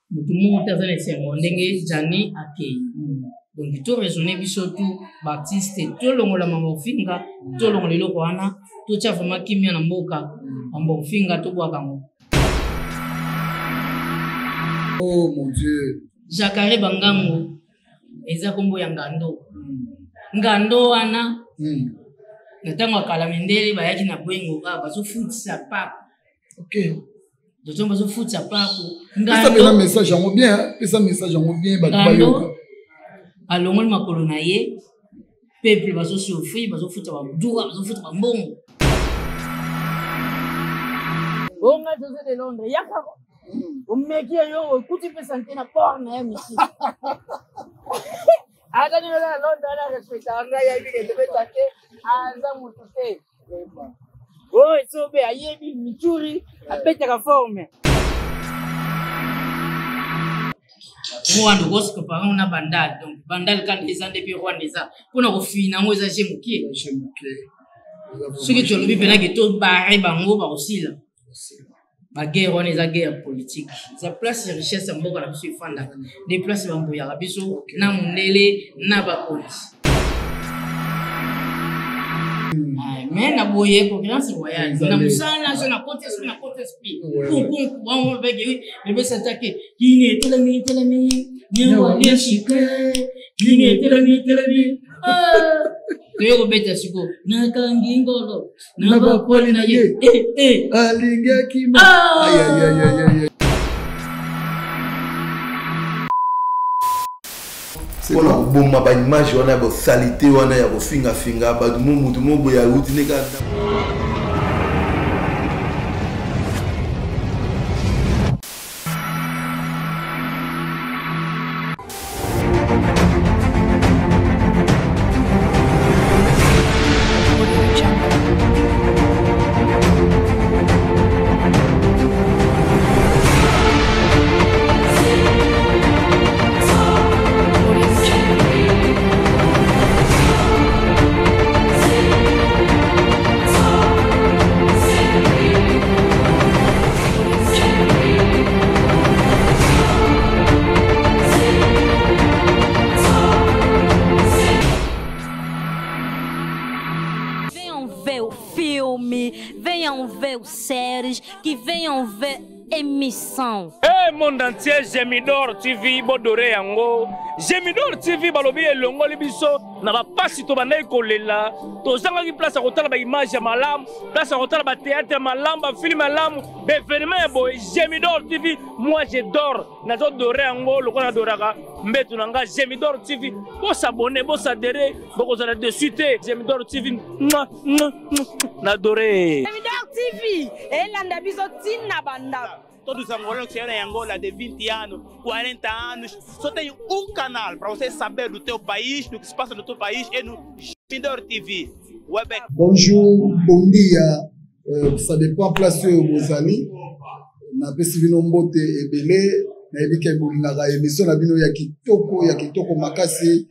Moto moko te aza na esengo ndenge Gianni akei. Donc to raisonner biso tout baartiste, tolongola mambo kofinga, tolongola eloko wana, totia vraiment kimia na mboka. Mambo kofinga tobwaka yango. Oh mon Dieu. Jacare Bangango eza kombo ya ngando. Ngando wana na ntango ya kala mindele bayaki na bwengo kaka bazofutisa pape. Ok. Dozo bazofutisa pape. Pesa pena message yango bien, pesa message yango bien bato bayoka. Alongoli makolo na ye, peuple bazosouffrir, bazofuta baduka, bazofuta bambongo. Onga José de Londres, yaka omeki yo okuti mpe sante na port na ye misi. Ata nino na Londres ana respectaka ngai, ayebi ke tobeta te, aza motu te. Oyo esobe ayebi mituri abetaka forme. Rwanda okosi comparer na Bandal, donc Bandal kanda eza nde mpe Rwanda eza mpona kofina yango eza je mokie. Soki tolobi mpena ke tobare bango bakosila. Baguerre wana eza guerre politique, eza place ya richesse ya mboka na biso efandaka, nde place bambuyaka biso na mondele na bakonzi. Mais na boye concurrence royale na mosala so na côté esprit na côté esprit kunkunku bango beke bebesa take kini etelemi etelemi nyewa lieshike kini etelemi etelemi toye kobeta sikoyo nakangi ngolo na bakwali na ye alingi akima. Mpona koboma baimage wana ya bosalite wana ya kofingafinga bato mo motu mo boye awuti nde kaka. Filme, venham ver séries, que venham ver émission. Hey, monde entier, Gemidor TV, bodore yango. Gemidor TV balobi elongoli biso na ba pasi to bandaki kolela. Tozangaki place ya kotala ba image ya malamu, place ya kotala ba théâtre ya malamu, ba film ya malamu, ba événement ya boye. Gemidor TV, moi je dors. Nazo dore yango lokola nadoraka mbetu na nga. Gemidor TV, bo s'abonner, bo s'adhérer, bokozala dessus te. Gemidor TV, mwa, mwa, mwa, na dore. Gemidor TV, elanda biso tina bandako. Todos os angolanos que chegaram em Angola de 20 anos, 40 anos, só tem um canal para você saber do teu país, do que se passa no teu país, é no Gemidor TV. Web. Bonjour, bon dia. Ça dépend place oyo bozali. Napesi bino mbote ebele, nayebi ke bolingaka émission na bino ya kitoko, ya kitoko makasi,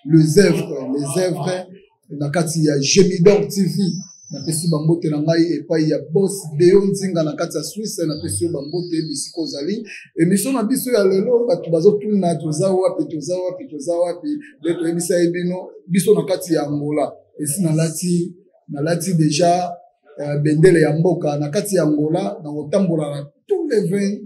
les œuvres, les œuvres na kati ya Gemidor TV. Napesi bambote na ngai epai ya boss Deo Nzinga na kati ya Suisse, napesi yo bambote bisika ozali. Émission na biso ya lelo, bato bazotuna toza wapi, toza wapi, toza wapi. Nde toyebisa ye bino, biso na kati ya Angola. Esi nalati déjà bendele ya mboka na kati ya Angola, na kotambola na tous les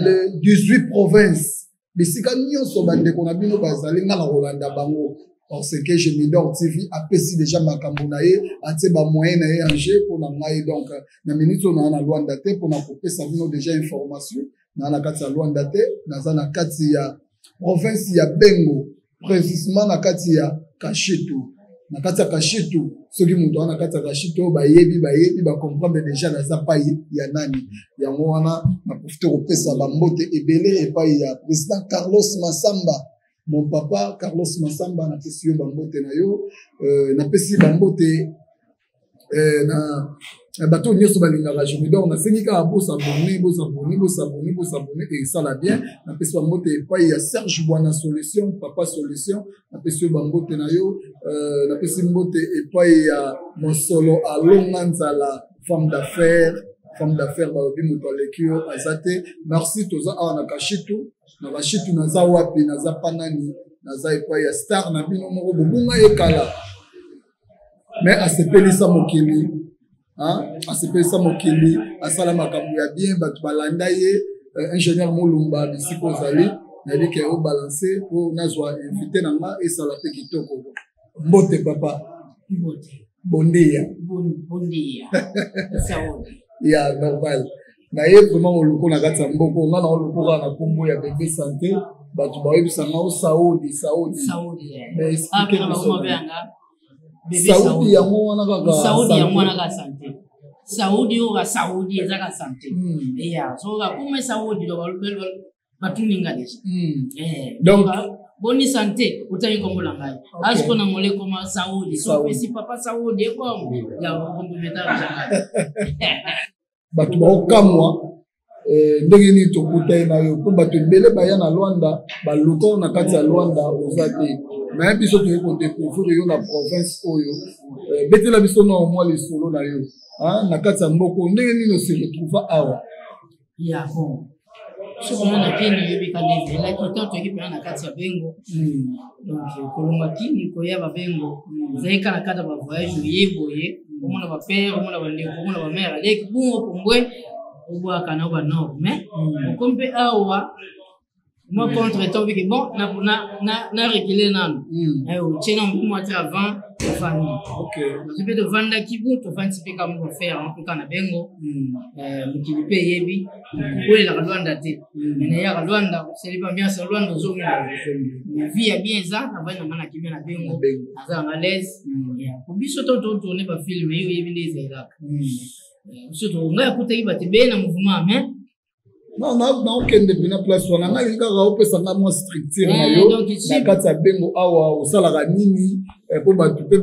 les 18 provinces. Bisika nyonso bandeko na bino bazali, nga na kolanda bango. Parce que Gemidor TV apesi déjà makambo na ye, atie ba moyen na ye en jeu pour na ngai. Donc na minute oyo na Luanda te pour na kopesa bino déjà information, na na kati ya Luanda te, naza na kati ya province ya Bengo, précisément na kati ya Kashitu. Na kati ya Kashitu, soki moto wana na kati ya Kashitu bayebi, bayebi, ba comprendre déjà naza pai ya nani. Yango wana na profiter kopesa ba mbote ebele epai ya président Carlos Massamba. Mon papa Carlos Massamba, napesi yo bambote na yo. Napesi bambote na bato nyonso balingaka Gemidor. Nasengi kaka bosabone, bosabone, bosabone, bosabone, et esala bien. Napesi bambote epai ya Serge Bwana Solution, papa Solution, napesi yo bambote na yo. Napesi mbote epai ya Mosolo Alonga Nzala, femme d'affaires. Femme d'affaires, balobi moto aleki yo aza te. Merci, toza awa na Kashitu. Na Kashitu naza wapi, naza pa nani, naza epai ya star na bino moko bobunga ye kala. Mais asepelisa mokili, hein? Asepelisa mokili, asala makambo ya bien, bato balanda ye. Ingénieur Mulumba bisika ozali, nayebi ke obalance po nazwa invité na nga esala pe kitoko. Mbote papa. Mbote. Bondia. Bondia. Saudi. Ya normal. Na ye vraiment oluko na kati ya mboko, nga na oluko kaka na kombo ya bébé santé, bato bayebisa nga o Saudi, Saudi. Saudi. Mais expliquer Ah, biso. ba benga. Bébé Saudi yango wana kaka. Saudi yango santé. wana kaka santé. Saudi oyo ka Saudi eza ka santé. Eya, so ka kuma Saudi do batuni nga deja. Donc, boni santé otali kombo na ngai. Asko na ngole koma Saudi. So Saudi. pesi papa Saudi ekomo. Ya kombo meta ngai. Bato baokamwa ndenge nini tokutani na yo, mpo bato ebele baya na Luanda, baluka na kati ya Luanda oza te. Mais biso toyei kodécouvrir yo na province oyo. Betela biso na mwa lisolo na yo, hein, na kati ya mboko, ndenge nini ose retrouva awa? Ya bon, soki omona kini oyebi kanda ezelaki ntango toyaki mpena na kati ya Bengo. Donc kolonga kini koya babengo ezalaki kaka na kati ya bavoyage. Oye boye, omona bapere, omona bandeko, omona bamare aleki bungo pumbwe obwaka na banord. Mais okomi mpe awa mwa contre temps obiki bon na rekile nano, otie na mbu mwa ti avant ofandi. Nazo mpe tovandaki bu tovandisi mpe kaka moko faire mpe kaka na Bengo. Mokili mpe eyebi kokwelelaka Lwanda te, mais nayaka Lwanda osali ba ambiance ya Lwanda, ozongi. Mais vie ya bien eza, navandi na nga na kimia na Bengo, naza nanga l'aise. Po biso to totourne bafilm ye, oyebi nde ezalelaka biso to ngai akutaki bato ebele na mouvement, mais Non, naokende mpena place wana. Ngai kaka opesa nga mwa structure na yo na kati ya Bengo awa, osalaka nini mpo bato mpe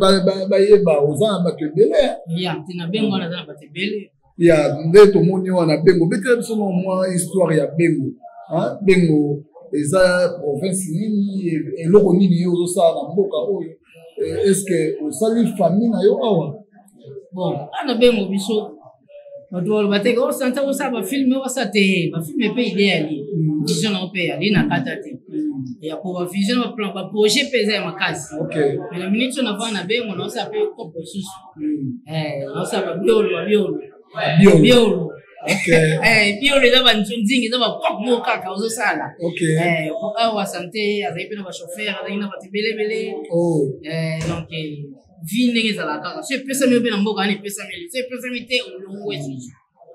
bayeba oza na bato ebele. Ya te, na Bengo wana aza na bato ebele. Ya nde tomoni wana Bengo. Betela biso na mwa histoire ya Bengo. Hein? Bengo eza province nini, eloko nini yo ozosala na mboka oyo? Est ce que osali famille na yo awa? Bon, ana Bengo biso bato baloba te osanta osala bafilm, osala te bafilm mpe idée yali vision nango mpe yali na kata te ya po bavision, baplan, baprojet mpe eza ya makasi. Mais na minute oyo navanda na Bengo, naosala mpe kopo lisusu, naosala babiolo, babiolo, biolo. Biolo eza banzonzingi, eza bakwak moko kaka ozosala. Awa sante azali mpe na bachauffeur, azali na bato ebelebele. Donc vie ndenge ezalaka kaka so epesami yo mpe na mboka wana, epesameli so epesami te, olongo esusu.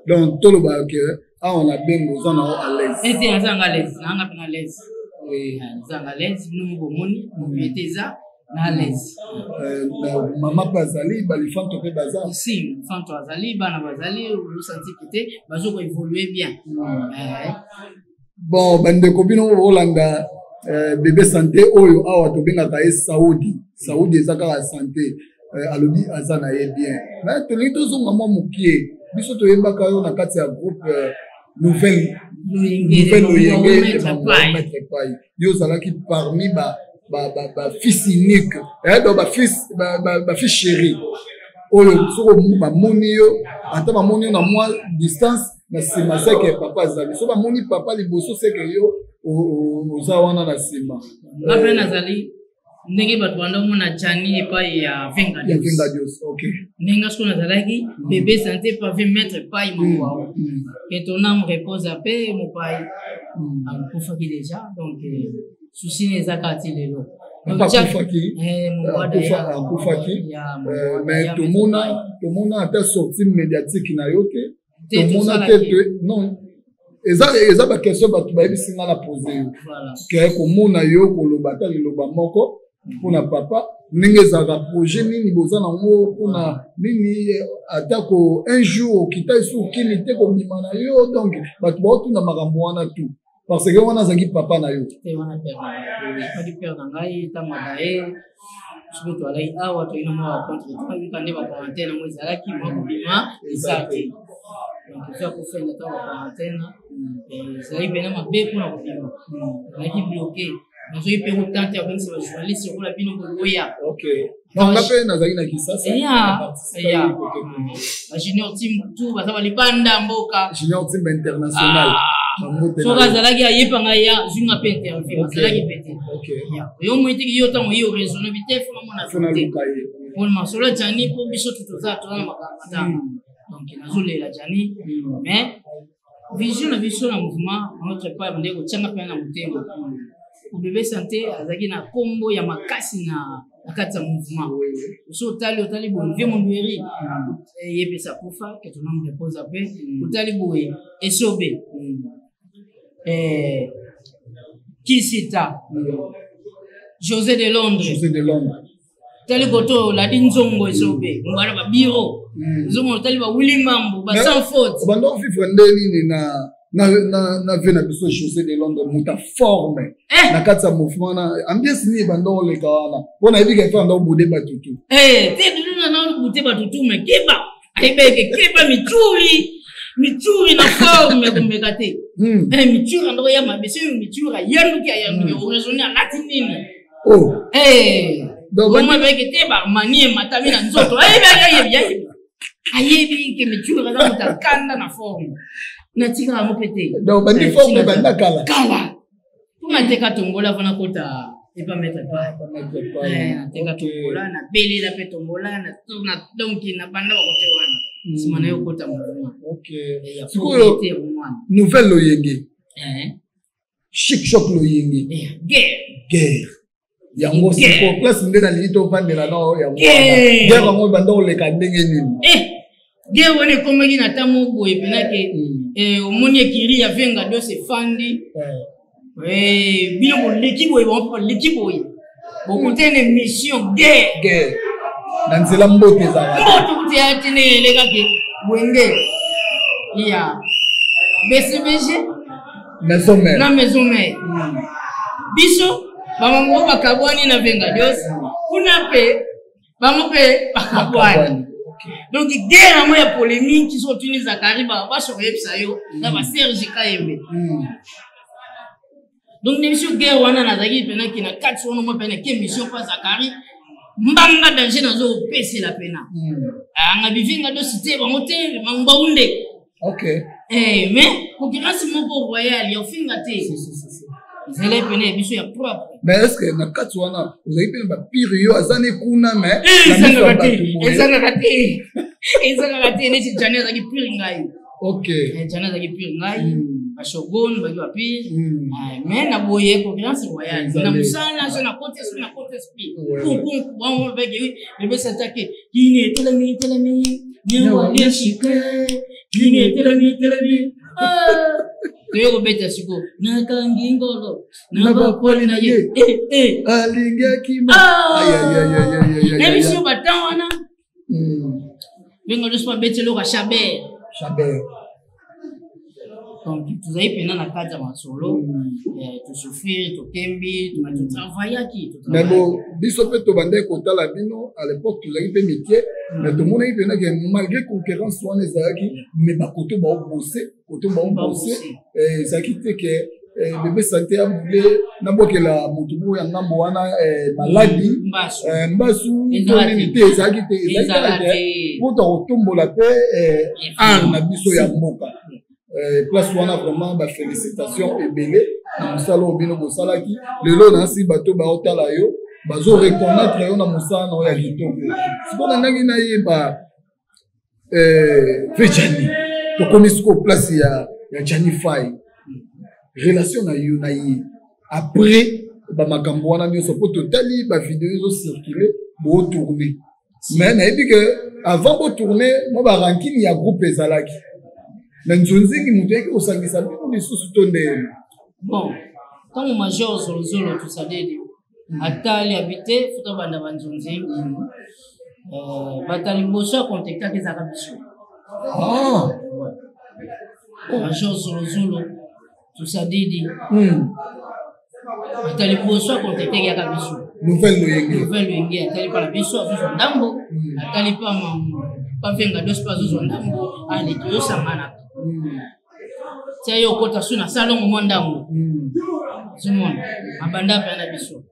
Donc tolobaka ke awa na Bengo oza na yo à l'aise? Ete naza nga l'aise, nanga mpe na l'aise, naza nga l'aise. Bino mo bomoni ete eza na l'aise. Mama mpe azali, balifanto mpe baza? Si, fanto azali, bana bazali, osanti te bazo koévolue bien. Bon, bandeko, bino bolanda bébé santé oyo awa tobengaka ye Saudi. Saudi eza kaka santé. Alobi aza na ye bien, mais tolingi tozonga mwa mokie. Biso toyebaka yo na kati ya groupe Nouvelle Loyenge, Maître Pai. Yo ozalaki parmi ba fils unique, donc ba fils chéri oyo soki bamoni yo, ata bamoni yo na mwa distance na nsima, seke papa azali. So bamoni papa liboso, seke yo oza wana na nsima. Nga mpe nazali ndenge bato banda omona Jani epai ya Venga. Ya Venga Dios, ok. Ndenge sikoyo nazalaki bébé santé pavé Maître Pai Mangwao, que ton âme repose ape mopai akufaki déjà. Donc souci ne eza kaka ti lelo. Akufaki, akufaki, mais tomona ata sortie médiatique na yo te, tomona te. Non, eza baquestion bato bayebisi nga na pose yo ke komona yo koloba ata liloba moko mpona papa, ndenge ezalaka, projet nini boza nango mpona nini, atako un jour okita esu okimi te kobima na yo. Donc bato baotuna makambo wana tout parce que wana azalaki papa na yo. Te, wana père na ngai. Ntango adaye, soki toalaki awa, toyina mwa contre temps nde baquarantaine yango ezalaki, mwa kobima eza te. Donc eza kofenda ntango baquarantaine ezalaki mpena mabe mpona kobima, ezalaki bloqué. Nazwaki mpe kotante ya kobengisa bajournaliste lokola bino boya. Nga mpe nazalaki na Kisasa. Bajunior Timba tu baza balibanda mboka. Junior Timba international. Soki azalaki ayepanga ya zwinga mpe interview, azalaki mpe te. Yo moyetiki yo ntango ye oraisonne bi te, fona mona te mpona masolo ya Jani, mpo biso tu toza toza na makambo matanga. Donc nazolela Jani, mais vision na biso na mouvement notre part nde kotianga mpenza na motema. Obebe Sante azalaki na nkombo ya makasi na kati ya mouvement. So otali, otali boye vie Mondueri, ye mpe sakufa, que ton âme repose en paix. Otali boye Esobe, Kisita, José de Londres. José de Londres. Tali koto oladi nzongo Esobe ngwana babiro, ozomona otali bawili mambo ba sans faute. Banda ovivre nde nini na vie na biso José de Londres, moto aforme na kati ya mouvement na ambiance nini ebanda oleka wana? Mpo nayebi ke banda obude batutu. Te, dudu na bute batutu, me keba ayebeke, keba mituri, mituri na forme komeka te. Mituri andoko ya mabe, soki mituri ayanduki, ayanduki, oraisonne alati nini. Oma beke te, bamani ematami na nzoto, ayebi, ayebi, ayebi, ayebi ke mituri aza moto akanda na forme. Natikaka yango mpe te. Donc bandi forme banda kala. Kala, mpo nateka tombola fana kota epa maître Pai, nateka tombola, nabelela mpe tombola. Donc na banda bakote wana, nsima na yo okota mouvement. Sikoyo nouvelle loyenge, Chic Choc loyenge. Guerre. Guerre yango sikoyo place nde nalingi tovandela na yango. Guerre yango banda koleka ndenge nini? Guerre wana ekomaki na ntango boye mpenake omoni ekiri ya Venga Dos efandi, bino boleki boye, bango baleki boye, bokutene mission guerre. Guerre na nzela, mbote ezalaka. Mbote kuti ya tene elekaki wenge ya BCBG. Maison Mère. Na Maison Mère. Biso bango bakabwani na Venga Dios kuna, mpe bango mpe bakabwani. Donc guerre yango ya polémique, so otuni Zakari, baso koyebisa yo na baSerge Kayembe. Donc na biso guerre wana nazalaki mpenaki na kati wana, mwa mpena ke mission mpa Zakari mbanga danger nazopesela mpena anga bivinga dosi te, bango te mangbaunde. Mais concurrence moko royale ya ofinga te, ezali pene ya biso ya propre. Mais est ce que na kati wana ozali mpe na bapire yo aza ne kuna? Mais ezangaka te, ezangaka te, ezangaka te. Neti Jani azalaki pire ngai. Jani azalaki pire ngai, bashogon baki bapire, mais na boye concurrence royale na mosala, so na kote, so na kote esprit kunkunku bango beke ebesatake kini etelemi etelemi newalieshike kini etelemi etelemi, toye kobeta siko nakangi ngolo na bakwali na ye. Alingaki. Na biso batan wana ndenge nyonso babeti eloko ya Chabert. Chabert. Donc tozali mpena na kati ya masolo, tosouffrir, tokembi, totravaillaki. Mais bo biso mpe tobandaki kotala bino à l'époque, tozalaki mpe mikie, mais tomonaki mpena ke malgré concurrence wana ezalaki, mais bakoto baobose, koto baobose, ezalaki te ke Bebe Sante abule nabwakela motu moko ya ngambo wana maladi, mbasu to nini te. Ezalaki te, ezalaki kaka ke mpo kotombola mpe art na biso ya mboka. Place wana vraiment bafélicitation ebele na mosala oyo bino bosalaki. Lelo nasi bato baotala yo, bazo reconnaître yo na mosala na oyo ya kitoko. Sikoyo na ndenge nayeba ve Jani, tokomi sikoyo place ya Jani Fai, relation na yo na ye après bamakambo wana nyonso, mpo totali bavideo ezocircule, botourne, mais nayebi ke avant botourne mwa barankine ya groupe ezalaki, mais nzonzingi moto ayaki kosangisa bino lisusu to ndenge? Bon, ntango major Zolozolo tosadedi atali abi te, fo tobanda banzonzi. Bato ya liboso ya contactaki ezalaka biso. Major Zolozolo tosadidi, bato ya liboso ya contactaki yaka biso. Nouvelle Loyenge. Nouvelle Loyenge atali mpa na biso, azozwa ndambo, atali mpa pavenga dos mpe azozwa ndambo. Ale toyosanganaka. Tia ye okota su na salongo mwa ndambo. Ozomona abanda mpe na biso.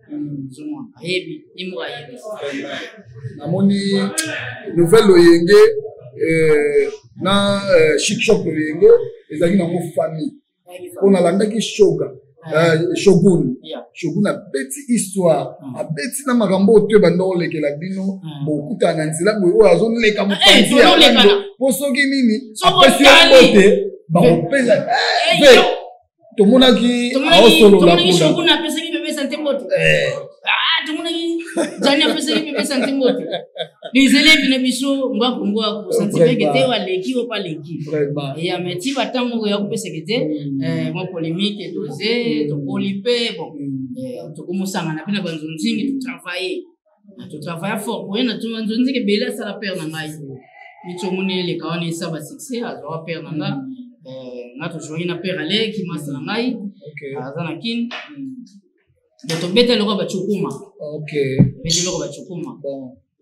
Ozomona ayebi ye moko ayebi. Namoni nouvelle loyenge na chic choc loyenge ezalaki nango famille. Mpo nalandaki shoga shogun shogun abeti histoire, abeti na makambo oyo to ebanda kolekela bino, bokutana na nzela boye, oyo azoleka mopanzi ya mpo soki nini apesi yo mbote, bakopesa. Tomonaki aosolola. Shogun apesaki bebe sante mbote, tomonaki Jani apesaki bebe sante mbote, ezali na biso ngwaku ngwaku, sentiment ke te aleki o paleki ya mais ti batango ya kopesaka te mwa polémique dose. Tokoli mpe, bon, tokomosangana mpe na banzonzingi, totravaille, totravaille fort koye na banzonzingi ebele. Asala père na ngai niti omoni eleka wana esa basuccès, azwaka père na nga. Nga tozwaki na père aleki masa na ngai aza na Kine, donc tobeta eloko bacukuma, beta eloko bacukuma.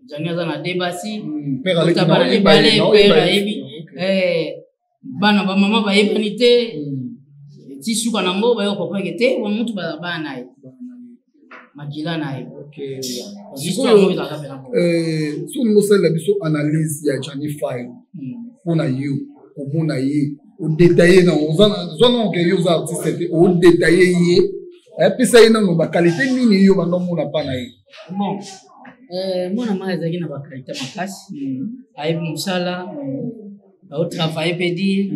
Jani aza na de basi, bana mibale, père ayebi bana bamama bayebani te. Ti suka nango bayo comprendre te wa mutu bazala bana na ye, makila na ye. Sikoyo soki olingi osalela biso analyse ya Jani Fai, mpona yo komona ye, odétaille nango, zwa nango ke yo oza artiste te, odétaille ye, apesa ye nano baqualité nini yo banda omona mpa na ye? Bon, mwana mai azalaki na baqualité makasi, ayebi mosala, aotravaille mpe dire,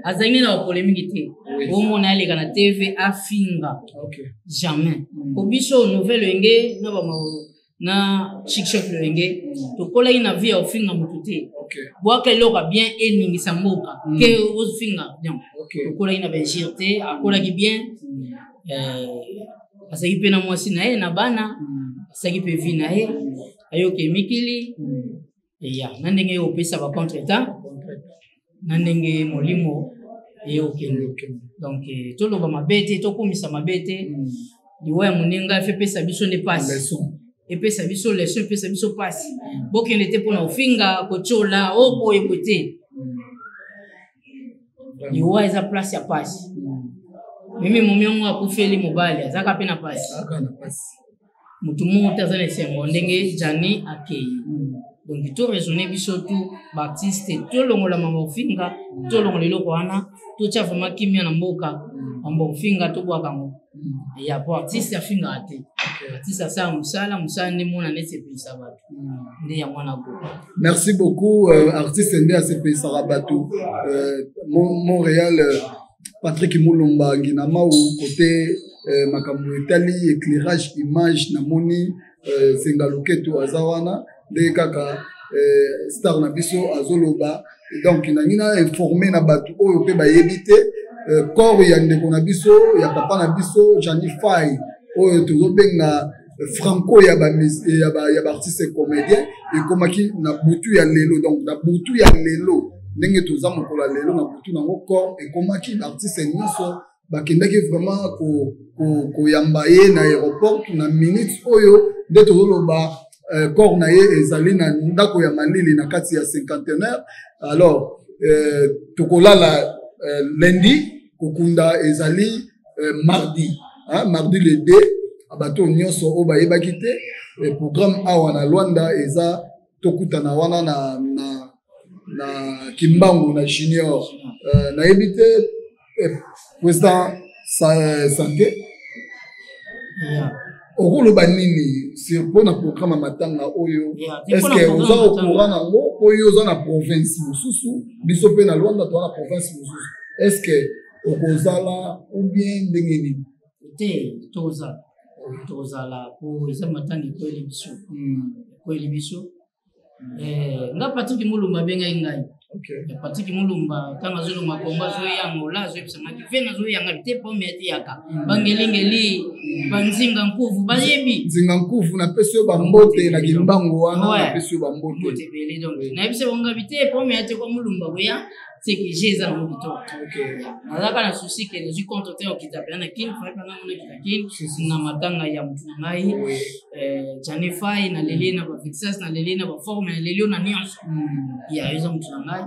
azalaki na bapolémique te. Omona aleka na TV afinga, jamais. Po biso nouvelle wenge na bama na chic choc loyenge, tokolaki na vie ya ofinga motu te. Bwaka eloko ya bien eningisa mboka ke ofinga. Donc tokolaki na bainjure te, akolaki bien, azalaki mpe na mwasi na ye na bana, asalaki mpe vie na ye, ayoki mikili eya na ndenge ye opesa bacontretemps, na ndenge molimo ye okende. Donc toloba mabe te, tokumisa mabe te. Liwa ya moninga efe epesa biso nde pasi, epesa biso leçon, epesa biso pasi. Bokende te mpona kofinga, kotiola o boye boye te. Liwa eza place ya pasi. Mimi momi yango akufeli mobali, azalaka mpe na pasi. Motu moko te aza na esengo ndenge Jani akei. Donc to raisonne biso tu baartiste, tolongola mama ofinga, tolongola eloko wana, totya vraiment kimia na mboka. Mambo ofinga tobwaka yango ya po artiste afingaka te. Artiste asala mosala, mosala nde mona neti epelisa bato, nde yango wana go. Merci beaucoup. Artiste nde asepelisaka bato. Montréal, Patrick Mulumba Nginamau, côté makambo etali éclairage, image, namoni Zenga Loketo aza wana ndenge kaka star na biso azoloba. Donc nangi na informe na bato oyo mpe bayebi te, corps ya ndeko na biso, ya papa na biso Jani Fai, oyo tozobenga Franco ya baartiste comédien, ekomaki na butu ya lelo. Donc na butu ya lelo, ndenge toza mokolo ya lelo, na butu nango corps ekomaki. Baartiste nyonso bakendaki vraiment koyamba ye na aéroport. Na minute oyo nde tozoloba, corps na ye ezali na ndako ya malili na kati ya Cinquantenaire. Alors tokolala lundi, kokunda ezali mardi, hein, mardi le 2. Bato nyonso oyo bayebaki te, programme awa na Lwanda eza tokutana wana na Kimbangu na Junior. Nayebi te, président santé, okoloba nini sur mpona programme ya matanga oyo? Est-ce oza au courant nango? Oyo oza na province mosusu, biso mpe na Lwanda toza na province mosusu. Est-ce okozala ou bien ndenge nini? Te, tozala, tozala po eza matanga ekweli biso, ekweli biso. Nga Patrik Mulumba abengai ngai. Patrik Mulumba, ntango azolonga Kongo, azoya Angola, azoyebisa ngai ve nazoyanga te po me atiyaka bangelingeli, banzinga nkuvu bayebi. Nzinga nkuvu, napesi yo bambote na Kimbangu wana, napesi yo bambote. Ebele. Donc nayebisa bango ngabi te po me ate kwa Mulumba koya. C'est que j'ai eza nango kitoko. Nazalaka na souci ke nazwi compte te okita mpena na Kin, fai mpena ngo nakita Kin na matanga ya motu na ngai Jane Fai, naleli na bavexas, naleli na baforme, naleli yo na nyonso ya eza motu na ngai.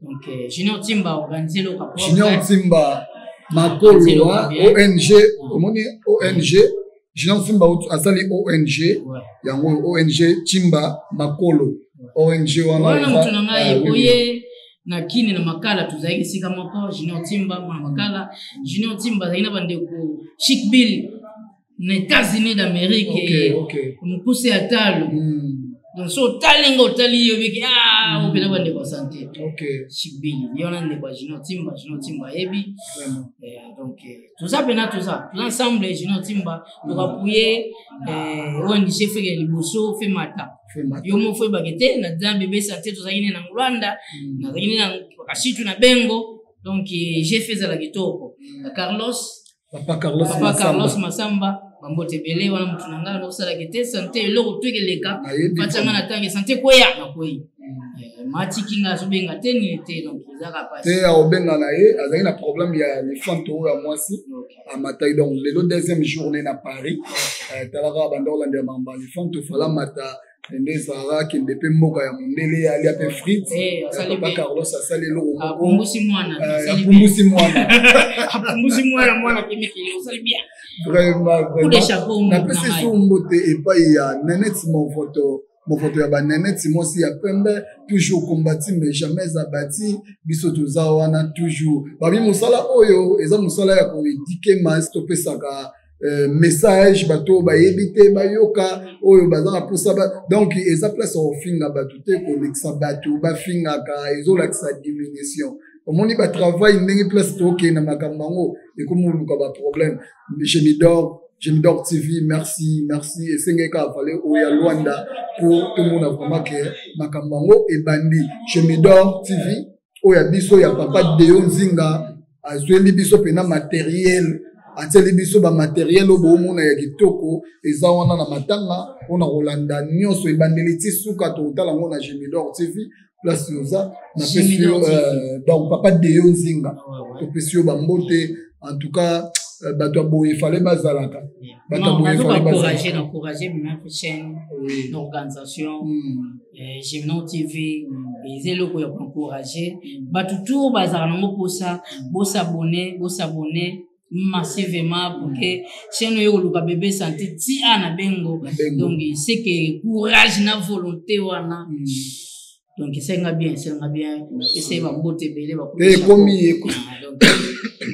Donc Junior Timba organise eloko. Junior Timba makolo ONG, omoni ONG Junior Timba asali ONG yango, ONG Timba Makolo, ONG wana. Wana motu na ngai oye na Kini na Makala, tozalaki esika moko. Junior Timba mwana Makala, Junior Timba azalaki na bandeko Chic Bill na États-Unis d'Amérique, mokuse ya talo. Donc so otali nga, otali yo, biki opena bandeko ya sante. Chic Bill ye wana ndeko ya Junior Timba. Junior Timba ayebi. Donc toza mpena, toza ensemble. Junior Timba tokapuye ONG feke liboso fe mata yo moko oyebake te na Nzambe bebe sante. Tozalaki ne na Ngwanda, nazalaki ne na Kashitu na Bengo. Donc gf ezala kitoko. Carlos, Papa Carlos, Papa Carlos Masamba, bambote ebele. Wana motu na ngai nakosalaka te sante eloko to ekeleka fatianga na ntange sante kweya na kwei matiki nga azobenga te nini te, donc ezaka pasi te. Aobenga na ye, azalaki na problème ya lifanto oyo ya mwasi amataki. Donc lelo deuxième journée na Paris, talaka banda olandela makambo ya lifanto fala mata nde ezalaka akende mpe mboka ya mondele, alia mpe frite. Papa Carlos asali eloko moko. Apumbusi mwana. Apumbusi mwana. Apumbusi mwana, mwana kemikili, osali bien. Vraiment, vraiment, napesi so mbote epai ya Nenete Movoto, movoto ya baneneti, mwasi ya pembe, toujours combati mais jamais abati. Biso toza wana toujours. Babi mosala oyo eza mosala ya koéduquer masse, topesaka message, bato oyo bayebi te bayoka, oyo baza na mposa. Donc eza place ya kofinga bato te, kolekisa bato bafingaka ezolakisa diminution. Omoni batravail ndenge place tokende na makambo yango ekomi oluka baproblème. Gemidor, Gemidor TV, merci, merci. Esengeli kaka fale oyo ya Lwanda po tomona vraiment ke makambo yango ebandi. Gemidor TV oyo ya biso ya papa Deo Nzinga azweli biso mpena matériel, atieli biso bamatériel oyo boomona ya kitoko eza wana na matanga mpona kolanda nyonso ebandeli ti suka. Tokotala yango na Gemidor TV. Place oza, napesi yo, donc papa Deo Nzinga, topesi yo bambote. En tout cas bato ya boye efale bazalaka, bato ya boye efale bazalaka. Encouragé ma chaîne d'organisation Gemino TV, eza eloko ya koencourage bato tu bazalaka nango mposa. Bosabone, bosabone massivement pour que chaîne oyo koluka bebe santé ti a na Bengo. Donc c'est que courage na volonté wana. Donc esenga bien, esenga bien, eseye bambote ebele. Ekomi.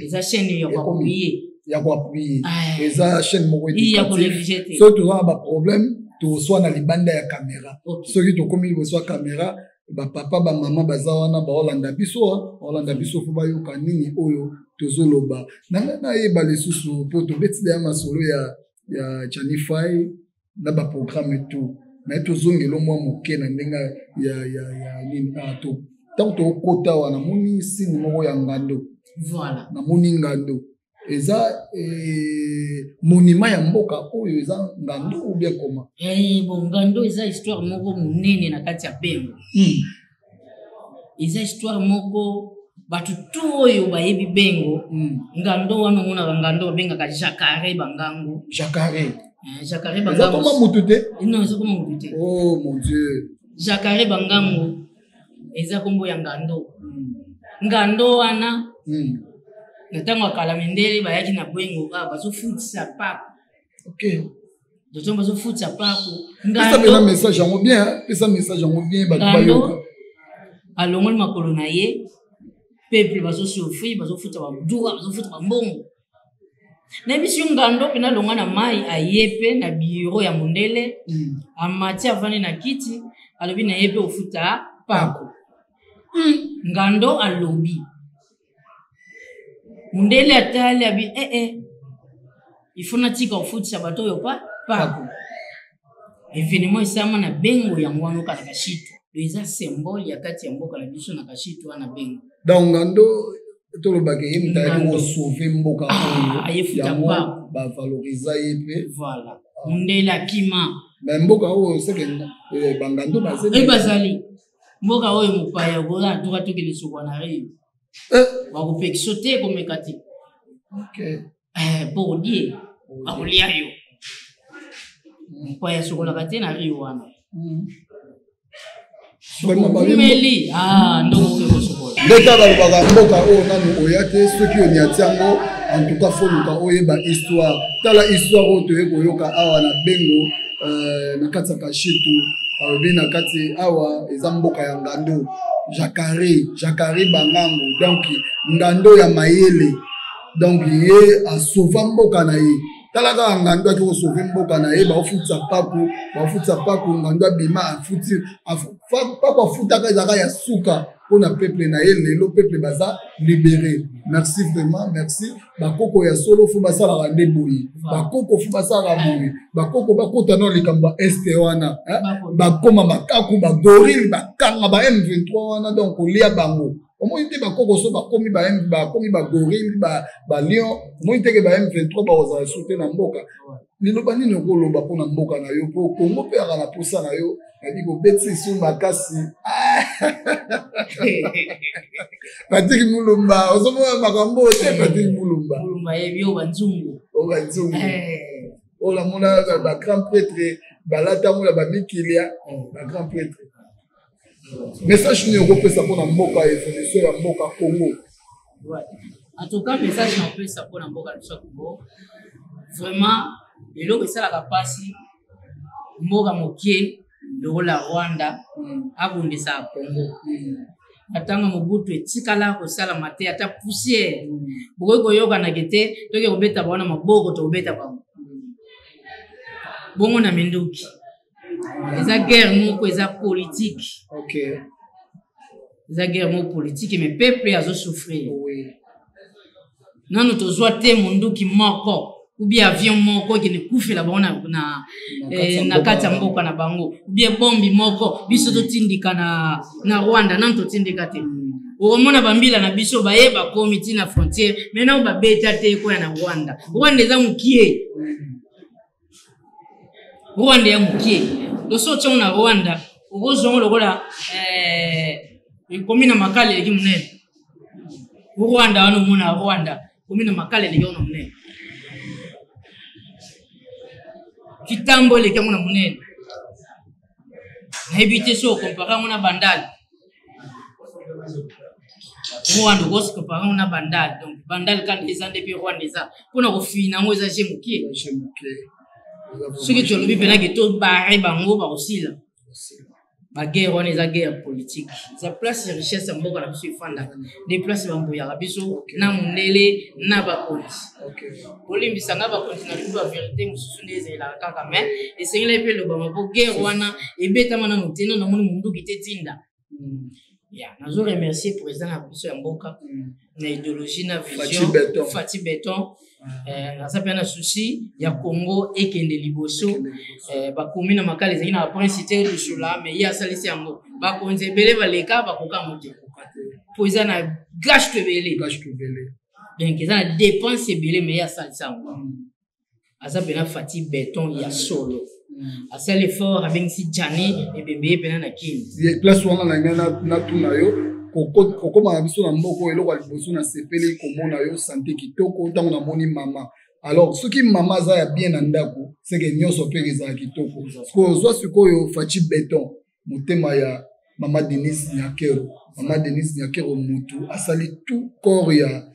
Eza chaîne ya koappuyer. Ya koappuyer, eza chaîne moko éducatif. Soki toza na baproblème, toswa na libanda ya caméra. Soki tokomi liboso ya caméra, bapapa bamama baza wana baolanda biso, baolanda biso fo bayoka nini oyo tozoloba. Na ngai nayeba lisusu mpo tobeti deya masolo ya Janifai na baprogramme tout, mais tozongela mwa moke na ndenge ya nini. Ntango tokota awa, namoni signe moko ya ngando. Voilà. Namoni ngando eza monument ya mboka oyo, eza ngando ou bien comment? Bon, ngando eza histoire moko monene na kati ya Bengo. Eza histoire moko bato tu oyo bayebi Bengo. Ngando wana omonaka, ngando babengaka Jacare Bangango. Jacare. Jacare. Bangango eza koma mutu te? Non, eza koma mutu te. Oh mon Dieu. Jacare Bangango eza kombo ya ngando. Ngando wana, na ntango ya kala, mindele bayaki na Bwengo kaka bazofutisa pape. Ntango bazofutisa pape. Pesa mpena message yango bien, pesa message yango bien, bato bayoka. Alongoli makolo na ye, peuple bazosouffrir, bazofuta baduka, bazofuta bambongo. Nayebisi yo, ngando mpena alongwa na mai, aye mpe na biro ya mondele. Amati, avandi na kiti, alobi na ye mpe ofuta pako. Ngando alobi, mondele atali, abi eh, eh. Il faut natika kofutisa bato oyo pa pako. Événement esama na Bengo yango wana oka na Kashitu. Eza symbole ya kati ya mboka na biso na Kashitu wana Bengo. Donc ngando, tolobaka ye moto ayaki kosauve mboka oyo, yango bavaloriza ye mpe. Voilà, mondele akima. Mais mboka oyo seke bangando bazali. Mboka oyo mopaya okoza na tuka tokende sokwa na Rio. Eh. Bakopekisa te komeka te. Okay. Eh, mpo odie bakolia yo. Mopaya asokolaka te na Rio wana. Umeli ah, ndongo oke kosokola. Ndeka balobaka mboka oyo nanu oya te soki oniati yango en tout cas foluka oyeba histoire. Tala histoire oyo toye koyoka awa na Bengo na kati ya Kashitu alobi na kati awa eza mboka ya ngando Jakari, Jakari Bangangu donc ngando ya mayele donc ye asauva mboka na ye. Tala kaka ngando ake kosauve mboka na ye, baofutisa paku, baofutisa paku, ngando abima afuti paku afutaka ezalaka ya suka mpona peuple na ye. Lelo peuple baza libéré. Merci vraiment, merci. Bakoko ya solo fo basalaka nde boye, bakoko fo basalaka boye, bakoko bakota na likambo ya este wana, bakoma makaku bagorille bakanga ba M23 wana donc kolia bango. Omoni te bakoko so bakomi ba M, bakomi ba gorille, ba lion, omoni te ke ba M23 bakozala su te na mboka. Liloba nini okoloba mpona mboka na yo, mpo Congo mpe aka na posa na yo, nayebi kobetisa su makasi. Patrick Mulumba, ozomona makambo te Patrick Mulumba. Mulumba yebi oyo banzungu. Oyo banzungu. Oyo namona ba grand prêtre balata ngo na ba mikilia, ba grand prêtre. Message nini okopesa mpona mboka, évolution ya mboka Congo? Ouais. En tout cas, message na opesa mpona mboka na biso ya Congo, vraiment eloko esalaka mpasi mboka mokie lokola Rwanda abundisaka Congo. Atanga Mobutu etikala kosalama te ata poussière. Bokoki koyokanaka te toke kobeta bango na maboko, tokobeta bango bongo na minduki. Eza guerre moko eza politique. Okay. Eza guerre moko politique mais peuple azo souffrir. Oui. Nanu tozwa te munduki moko ou bien avion moko ekende kufela bango na kati ya mboka na bango, ou bien bombi moko biso totindika na Rwanda, nanu totindika te. Okomona bambila na biso baye bakomi ti na frontière, mais nanu babeta te ekoya na Rwanda. Rwanda eza mokie. Rwanda ya mokie. Loso otiango na Rwanda, okozongo lokola ekomi na makala eleki monene. Rwanda wana omona Rwanda komi na makala eleki yango na monene. Kitambo eleki yango na monene. Nayebi te soki okompare yango na Bandal. Rwanda okosi kompare yango na Bandal. Donc Bandal kanda eza nde mpe Rwanda eza. Mpona kofina yango eza je mokie. Soki tolobi mpena ke tobare bango bakosila. Ba guerre wana eza guerre politique. Eza place ya richesse ya mboka na biso efandaka. Nde place bambuyaka biso na mondele na bakonzi. Bolimbisa nga bakonzi na biso ba vérité mosusu nde ezelaka kaka, mais esengelaki mpe elobama mpo guerre wana ebetama nanu te, nanu namoni monduki te tinda. Ya, nazo remercier président na biso ya mboka na idéologie na vision Fatshi Beton. Fatshi Beton. Aza mpe na souci ya Congo ekende liboso. Bakomi na makala ezalaki na ba prince te lusula, mais ye asalisi yango. Bakonzi ebele baleka bakoka yango te. Po eza na gâche ebele. Gâche ebele. Donc eza na dépense ebele, mais ye asalisi yango. Aza mpe na Fatshi Beton ya solo. Asali effort, abengisi Gianni ebembe ye mpena na Kini. Ye place wana na ngai natuna yo, kokoma na biso na mboka oyo, eloko ya liboso nasepeli komona yo santé kitoko ntango namoni mama. Alors soki mama aza ya bien na ndako, seke nyonso mpe ezala kitoko. Sikoyo ozwa sikoyo Fatshi Beton, motema ya mama Denise Nyakero. Mama Denise Nyakero mutu asali tout corps ya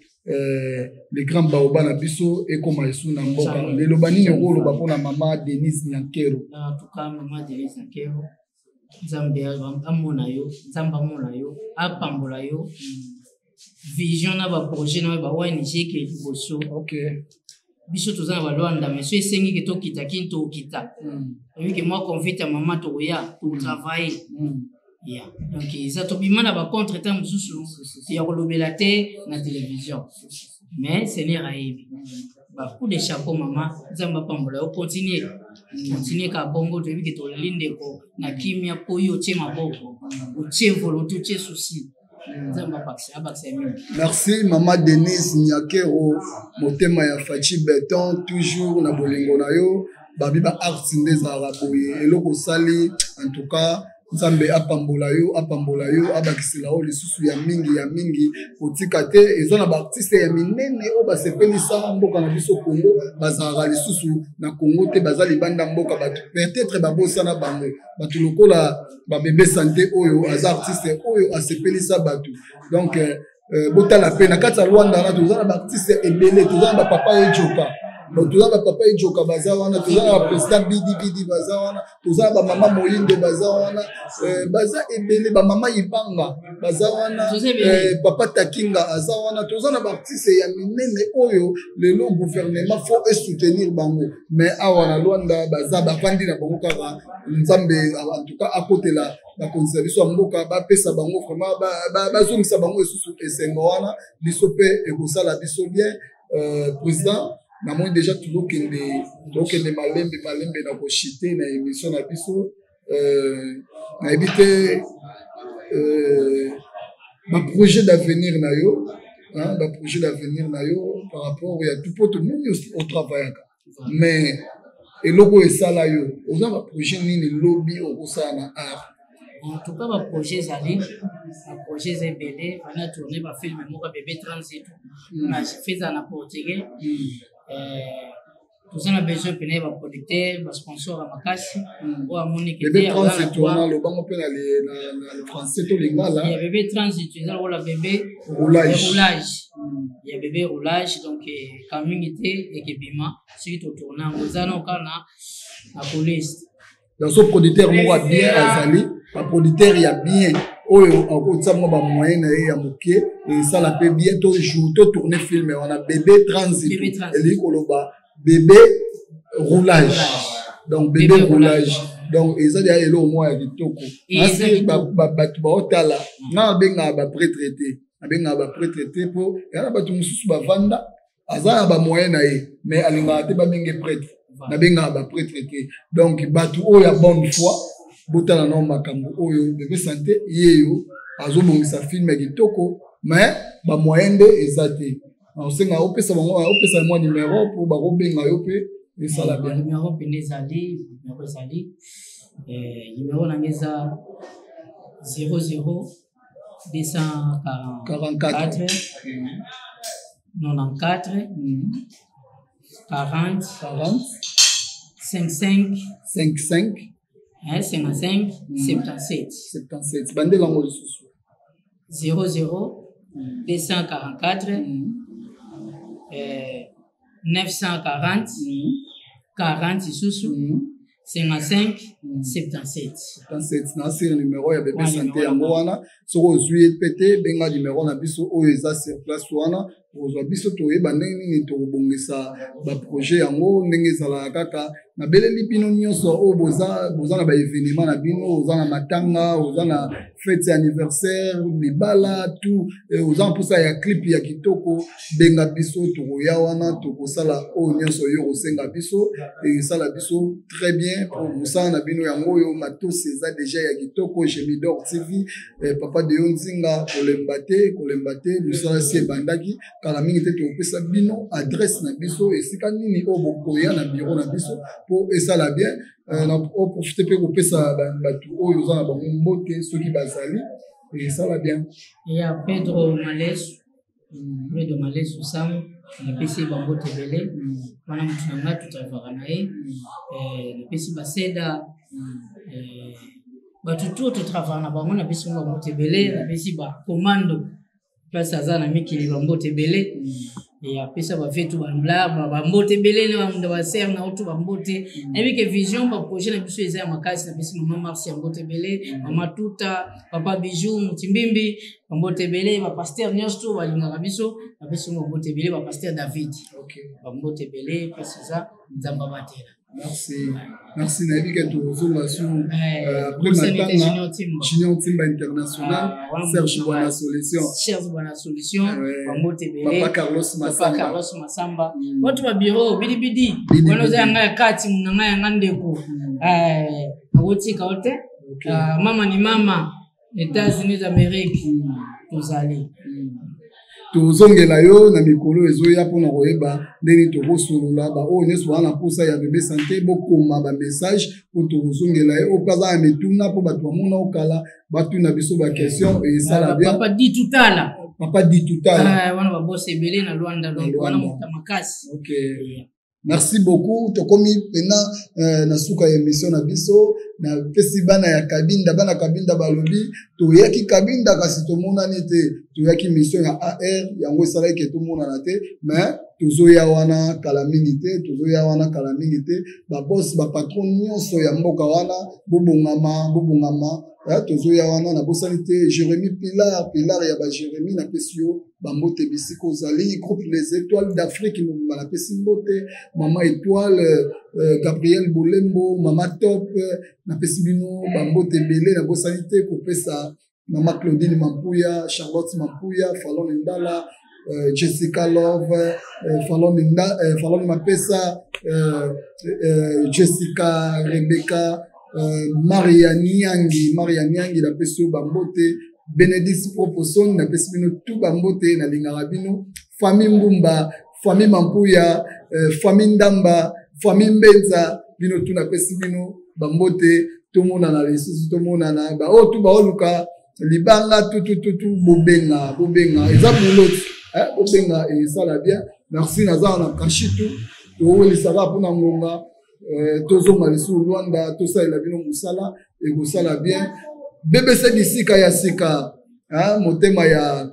le grand baoba na biso ekoma esu na mboka. Lelo banini okoloba mpona mama Denise Nyakero? En tout cas, mama Denise Nyakero, Nzambe amona yo, Nzambe amona yo, apambola yo. Vision na ba projet na ba ONG ke liboso. Biso toza na ba Luanda, mais so esengi ke tokita kin tokita. Oyebi ke mwa convite ya mama tokoya, tokotravailler. Ya. Donc eza tobima na ba contre temps mosusu ya kolobela te na télévision. Mais Seigneur ayebi. Ba coup de chapeau mama, Nzambe apambola yo, continue. Continue ka bongo, toyebi ke toleli ndeko na kimia po yo otie maboko, otie volonté, otie souci. Nzambe abakisa ya mingi. Merci mama Denise Nyakero, motema ya Fatshi Beton, toujours na bolingo na yo. Babi ba arts nde ezalaka boye, eloko osali en tout cas. Nzambe apambola yo, apambola yo, abakisela yo lisusu ya mingi ya mingi. Kotika te, eza na baartiste ya minene oyo basepelisa mboka na biso Congo, bazalaka lisusu na Congo te, baza libanda mboka, bato peut-être babosana bango. Bato lokola babebe sante oyo aza artiste oyo asepelisa bato. Donc botala mpe na kati ya Rwanda wana toza na baartiste ebele, toza na bapapa ejoka, toza na bapapa ejoka baza wana, toza na baprésident bidibidi baza wana, toza na bamama moyindo baza wana, baza ebele, bamama ibanga baza wana, papa takinga aza wana. Toza na baartiste ya minene oyo lelo gouvernement faut esoutenir bango, mais awa na Rwanda baza bavandi na bango kaka. Nzambe en tout cas akotela bakonzi na biso ya mboka, bapesa bango vraiment, bazongisa bango lisusu esengo wana, biso mpe ekosala biso bien. Président, namoni déjà tozokende malembe malembe na koshite na émission na biso. Nayebi te baprojet d'avenir na yo, baprojet d'avenir na yo par rapport ya tout, po tomoni otravaillaka, mais eloko oyo esala yo, oza baprojet nini lobi okosala na art? En tout cas, baprojet ezali, baprojet eza ebele. Bana tourne bafilme moko ya Bebe Transit na feza na portugais. Toza na besoin pene ya baproducteur, basponsor ya makasi oyo amoni. Bebe Transit wana, lobango mpe na français to lingala. Ya Bebe Transit eza lokola bebe roulage. Roulage ya Bebe Roulage. Donc ka mingi te ekebima soki totourne yango, eza nao kaka na police. Donc so producteur moko ya bien azali, baproducteur ya bien oyo akotia mwa bamoyen na ye ya moke, esala mpe bien. To jour to tourne film wana Bebe Transit, elingi koloba bébé roulage, donc bébé roulage. Donc eza deya eloko moko ya kitoko. Nasi bato baotala nga, nabengaka baprêtre te, nabengaka baprêtre te, mpo ya na bato mosusu bavanda, aza na bamoyen na ye, mais alingaka te babenge prêtre. Nabengaka baprêtre te. Donc bato oyo ya bonne foi, botala nao makambo oyo. Bebe Sante yeyo azobongisa film ya kitoko, mais bamoyen nde eza te. Osenga opesa bango, opesa mwa numero mpo bakobenga yo mpe esala bien. Numero pene ezali, numero ezali, numero nanga eza 00 244 94 40 40 55 55 55 77. 77. Bandela yango lisusu. 00 244 940 40 lisusu 55 77. 77. Na sur numero ya Bebe Sante yango wana. Soki ozwi ye mpe te, benga numero na biso oyo eza sur place wana, kozwa biso, toyeba ndenge nini tokobongisa baprojet yango ndenge ezalaka kaka. Nabeleli bino nyonso oyo boza, boza na baévénement na bino, oza na matanga, oza na fête ya anniversaire, libala, tout, oza na mposa ya clip ya kitoko, benga biso, tokoya wana, tokosala oyo nyonso oyo kosenga biso, esala biso très bien. Po mosala na bino yango oyo, matosi eza déjà ya kitoko. Gemidor TV, papa Deyo Nzinga, kolemba te, kolemba te, mosala si ebandaki. Kala mingi te tokopesa bino adresse na biso, esika nini oyo bokoya na bureau na biso mpo esala bien. Na oprofite mpe kopesa bato oyo oza na bango mbote soki bazali, esala bien. Ya Pedro Malesu, Pedro Malesu Sam, napesi ye bambote ebele wana, motu na ngai totravaka na ye. Napesi baseda, bato tu totravaka na bango, napesi bango bambote ebele. Napesi bacommando place aza na mikili bambote ebele. Apesa bavetu bambla bambote ebele na basere na oto bambote. Nayebi ke vision, baprojet na biso eza ya makasi. Napesi mama Marsi ya mbote ebele, mama Tuta, papa Bijou Mutimbimbi bambote ebele, bapaster nyonso to balingaka biso, bapesi bango bambote ebele, bapaster David bambote ebele place eza, Nzambe abatela. Merci, merci. Nayebi ke tozonga su après matanga. Junior Timba International, Serge Bwana Solution. Serge Bwana Solution bambote ebele. Papa Carlos Masamba. Papa Carlos Masamba, bato babiro bidibidi wana, oza yanga ya kati na ngai, yanga ndeko, nakotika o te. Mama ni mama, États-Unis d'Amérique tozali. Tozongela yo na mikolo ezoya mpona koyeba ndenge tokosolola. Baoyo nyonso baza na mposa ya Bebe Sante, bokoma bamessage mpo tokozongela ye. Oyo mpe aza na mituna, mpo bato bamona okala, batuna biso baquestion, esala bien. Papa Ditutala. Papa Ditutala. Wana babosi ebele na Luanda, donc wana moto makasi. Ok, merci beaucoup. Tokomi mpena na suka ya émission na biso. Napesi bana ya Kabinda, bana Kabinda balobi toyaki Kabinda kasi tomonani te. Toyaki mission ya AR, yango esalaki ke tomonana te, mais tozoya wana kala mingi te, tozoya wana kala mingi te. Babos, bapatron nyonso ya mboka wana, bobongama, bobongama, tozoya wana. Nabosani te Jérémi Pilar, Pilar ya baJérémi, napesi yo bambote bisika ozali. Groupe Les Étoiles d'Afrique mobimba, napesi mbote. Mama Étoile, Gabriel Bolembo, Mama Top, napesi bino bambote ebele. Nabosani te kopesa Mama Claudine Mampuya, Charlotte Mampuya, Falon Ndala, Jessica Love, Falon, Falon Mapesa, Jessica Rebecca, Maria Niangi, Maria Niangi, napesi yo bambote. Bénédice Proposon, napesi bino tu bambote. Nalingaka bino, famille Mbumba, famille Mampuya, famille Ndamba, famille Mbenza, bino tu napesi bino bambote. Tomonana lisusu, tomonana. Baoyo tu baoluka libanga tutututu, bobenga, bobenga, eza buloti, bobenga, esala bien. Merci. Naza na Kashitu, towelisaka mpona ngonga. Tozonga lisusu Lwanda, tosalela bino mosala, ekosala bien. BBC bisika ya sika, motema ya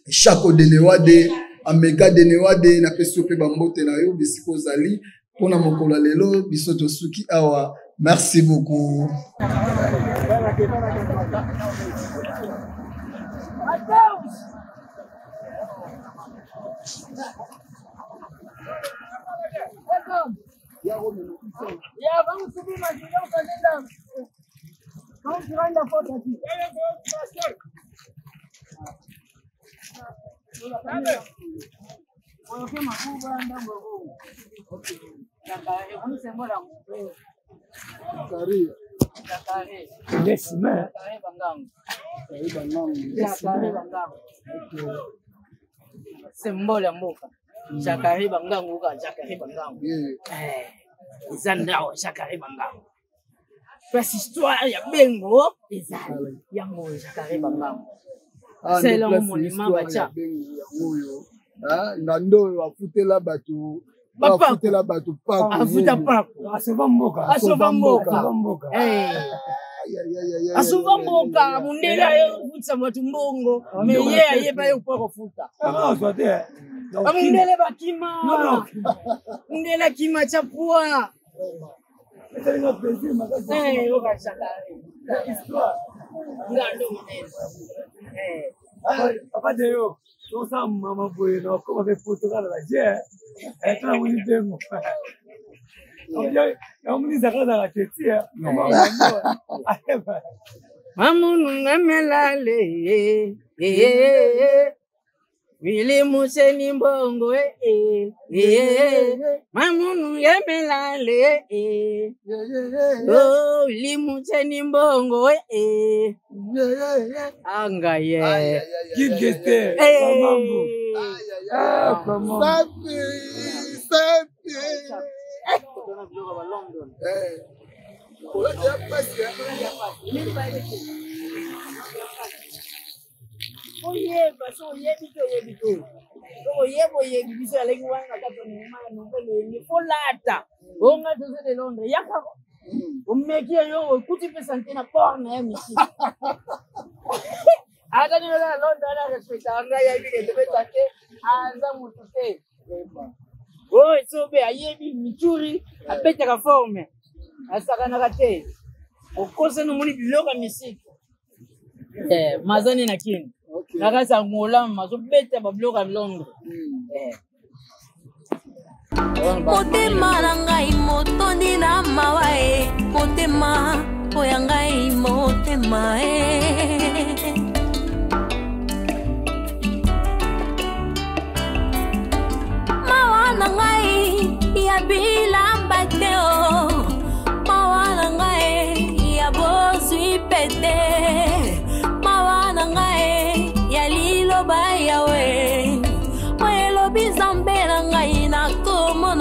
Chako Denewade, Ameka Denewade, napesi yo mpe bambote na yo bisika ozali. Mpona mokolo ya lelo, biso tosuki awa. Merci beaucoup. Mateus! Yeah, vamos subir mais, vamos fazer ainda. Vamos tirar ainda foto aqui. Coloquei uma cuba andando. Vamos embora. Yes, man. Symbole ya mboka. Jakare Bangangu ka Jakare Bangangu. Eza ndawo Jakare Bangangu. Place histoire ya Bengo ezali yango Jakare Bangangu. Selon monument batia. Yango oyo ngando oyo afutela bato, afutela bato pako. Afuta pako. Asova mboka. Asova mboka. Asova mboka. Mundele aye kofutisa bato mbongo, me ye ayeba ye mpo kofuta. Bamundele bakima, mundele akima tya pwa. Ngando monene. Papa Deyo, tosala mama boye na okoma mpe poto kaka na je tona moni bengo yamonizaka azalaka teti. Mamununga melale, Wili Museni Mbongo, Mamununga melale, oh Wili Museni Mbongo, anga ye. Gigete, mambo. Safi, safi. Oyeba so oyebi te, oyebi te, so oyeba, oyebi. Biso aleki wana na kati ya mouvement ya nouvelle Wenge, folata onga José de Londres yaka omeki yo, okuti mpe sante na borne ya misi. Ata nini oza na Londres wana, respectaka ngai, ayebi ke tobeta te, aza motu te oyo esobe, ayebi mituri, abetaka forme, asakanaka te. Okosani, omoni biloko ya misiki mazani na Kini na kati ya Ngola, mazobeta babiloko ya Londres. Motema na ngai motondi na mawa e, motema oya ngai, motema e. Mawa na ngai ya bilamba te o, mawa na ngai ya bozwi pete, mawa na ngai ya liloba yawe.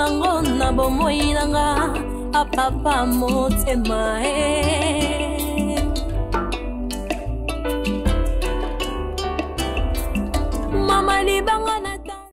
nango na bomoi nanga apapa motema e.